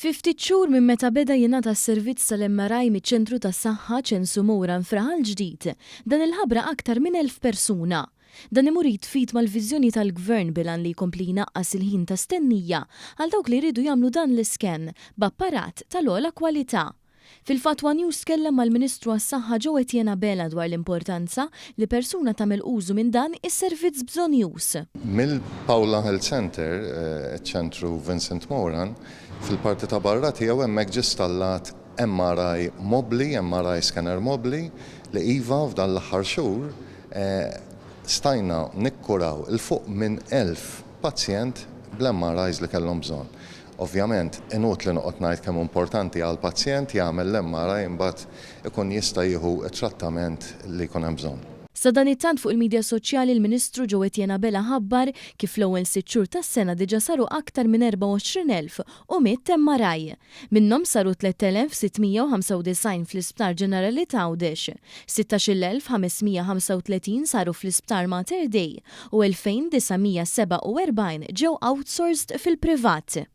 Fi ftit xhur minn meta beda jingħata s-servizz tal-MRI miċ-Ċentru tas-Saħħa Ċensu Moran f'Raħal Ġdid, dan il-ħabra aktar minn 1,000 persuna. Dan imur id f'id mal-viżjoni tal-Gvern bil-għan li jkompli jnaqqas il-ħin ta' stennija għal dawk li jridu jagħmlu dan l-iscan b'apparat tal-ogħla kwalità. Fil-fatt one News tkellem mal-Ministru għas-Saħħa Joe Etienne Abela dwar l-importanza li persuna tagħmel użu minn dan is-servizz bżonnjuż. Mill-Paola Health Centre, iċ-ċentru Vincent Moran, fil-parti ta' barra tiegħu hemmhekk ġie stallat MRI mobbli, MRI scanner mobbli, li iva f'dan l-aħħar xhur stajna nikkuraw 'il fuq minn 1,000 pazjent bl-MRIs li kellhom bżonn. Ovvjament, inutli noqgħod ngħid kemm hu importanti għall-pazjent jagħmel l-MRI imbagħad ikun jista' jieħu t-trattament li jkun hemm bżonn. Sadanittant fuq il-midja soċjali l-Ministru Joe Etienne Abela ħabbar kif fl-ewwel sitt xhur tas-sena diġà saru aktar minn 24,100 MRI. Minnhom saru 3,695 fl-Isptar Ġenerali t'Għawdex, 16,535 saru fl-Isptar Mater Dei u 2,947 ġew outsourced fil-privat.